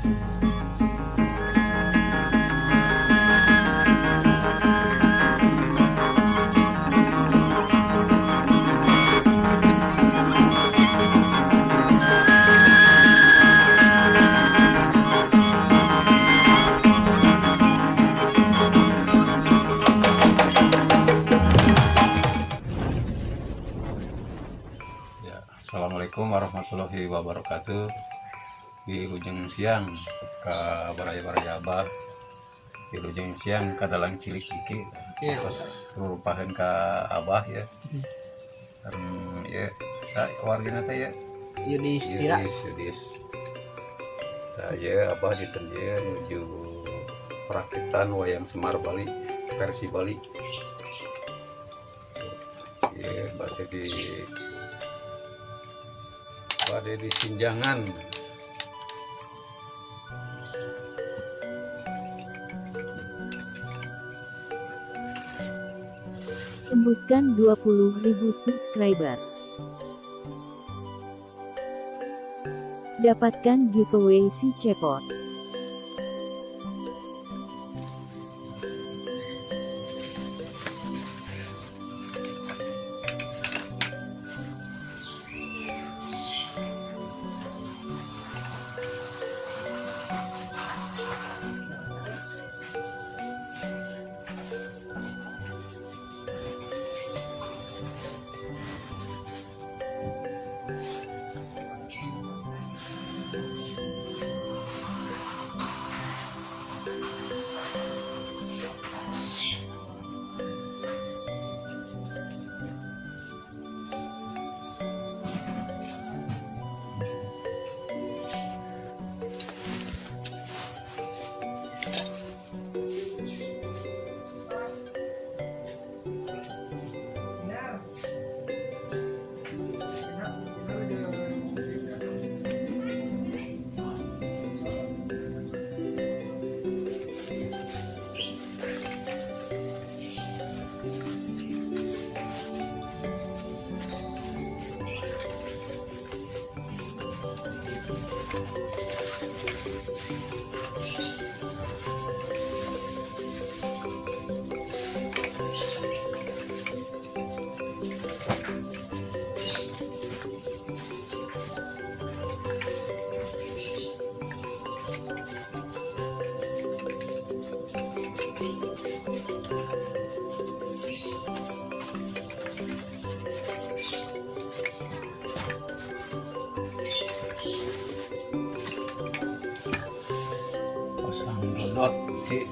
Ya, assalamualaikum warahmatullahi wabarakatuh. Wilujeng siang ka baraya-baraya Abah. Wilujeng siang ka dalang cilik Iki. Iya. Terus rupaheun ka Abah ya. Sareng ya sa wargina teh ya. Yudhistira. Yudis, Yudis. Tah ya Abah dinten ieu nuju perakitan wayang Semar Bali versi Bali. Ya, bade di Sinjangan. Tembuskan 20.000 subscriber. Dapatkan giveaway si Cepot. Pasang dodot. Ki.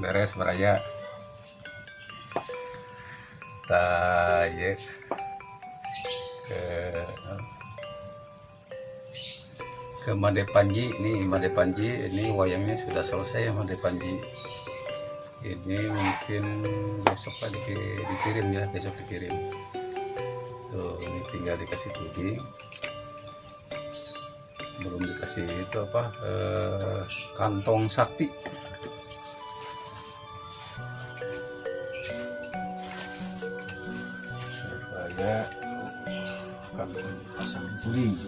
Beres baraya. Tah ieu ke Made Panji nih, Made Panji ini wayangnya sudah selesai ya, Made Panji. Ini mungkin besok lah dikirim ya, besok dikirim. Tuh, ini tinggal dikasih tuding. Belum dikasih itu apa? Kantong sakti. Supaya kantong pasang tuding.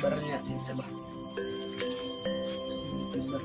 Youtubernya coba. Youtuber.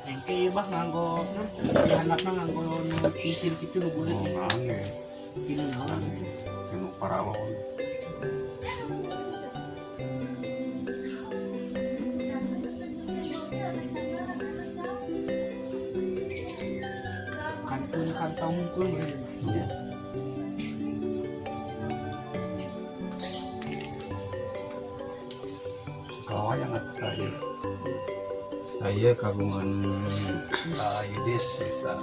Engke bah nganggo dihandapna nganggo nu cincin kitu nu buleut. Oh, ngangge. Tinu naon kitu. Tinu paralon. Kantun kantong hungkul meureun. Iya. Kalau wayang atuh ieu. Saya kagungan Yudis eta.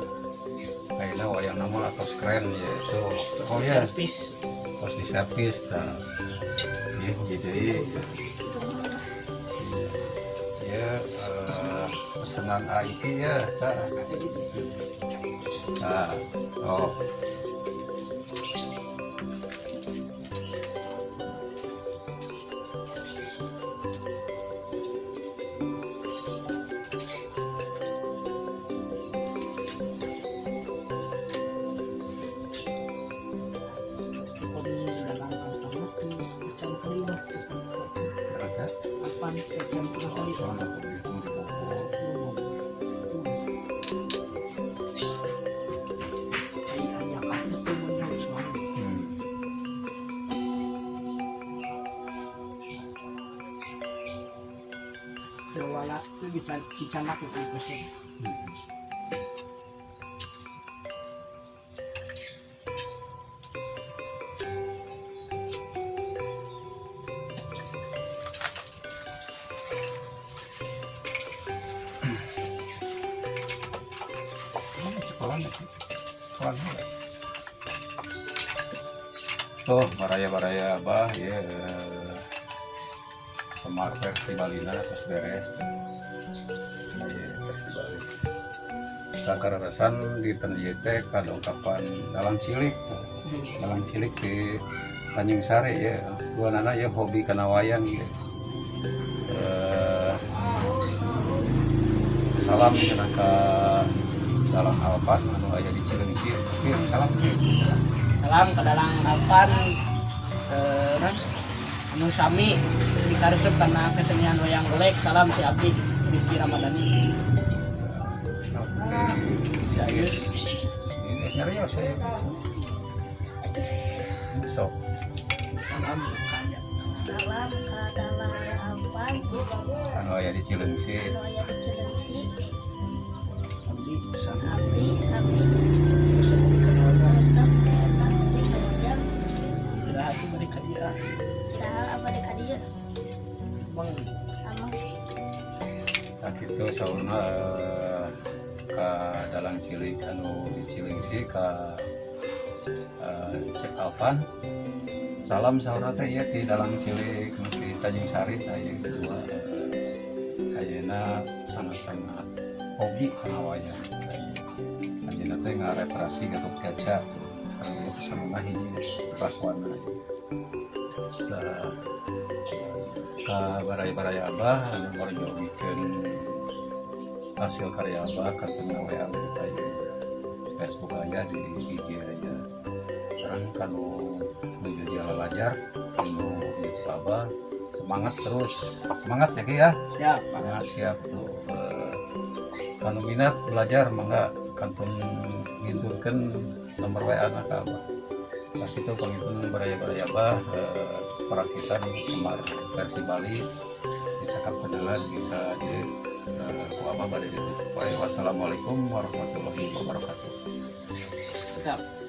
Ayeuna wayang nama atos keren ya itu. Oh ya, Servis. tos di servis tah. Ieu jadi ya pesanan AIP ya tah. Nah, oh. Upami dalam kantong mah acan kali bah. Rasa? Apaan acan kali? Soalnya aku di Bogor. Ai aya kartu tuh mun soalnya. Dewala itu bisa dicanak itu pasti. Sekolah sekolah. Tuh, baraya-baraya abah ya Semar versi Balina terus beres. Iya, versi Bali. Sakararasan di ieu teh kadongkapan dalang cilik. Dalang cilik di Tanjung Sari ya. Dua nana ya hobi kana wayang ya. Salam cenah ka dalang Alpan anu aya di Cileungsi. Oke, salam Ki. Salam ke dalang Alpan nan anu sami dikaresep karena kesenian wayang golek. Salam ti abdi Rifki Ramadhani. Jayus. Ini serius saya. Sok. Salam kaya. Salam ka dalang Alpan Anu aya di Cileungsi. anu aya di Cileungsi. Abdi sami Abdi sami resep kana wayang. resep eta ti wayang. Iraha tuh bari ka dieu. Iraha abade ka dieu. Bang Amang. Tah kitu saurna ka dalang cilik anu di Cileungsi ka Cek Alpan. Salam saurna teh ieu ti dalang cilik nu di Tanjung Sari tah ieu kedua. Ayeuna sangat-sangat hobi kana wayang. Anjeunna teh ngareparasi Gatot Kaca. Ieu pesanna hiji kelakuanna. Tah, ka baraya-baraya abah anu merjogikeun Hasil karya Abah kantun WA di Facebook aya, di IG aya. Sekarang kanu nuju lalalajar anu YouTube Abah, semangat terus, semangat ya, Ki, ya. Siap, Pak. Semangat, siap tuh. Kanu minat belajar mangga kantun ngintunkeun nomor WA na ka Abah. Nah, itu pangitun baraya-baraya Abah, perakitan Semar versi Bali dicakap kenalan kita di ku Abah bade ditutup. Wassalamualaikum warahmatullahi wabarakatuh. Siap.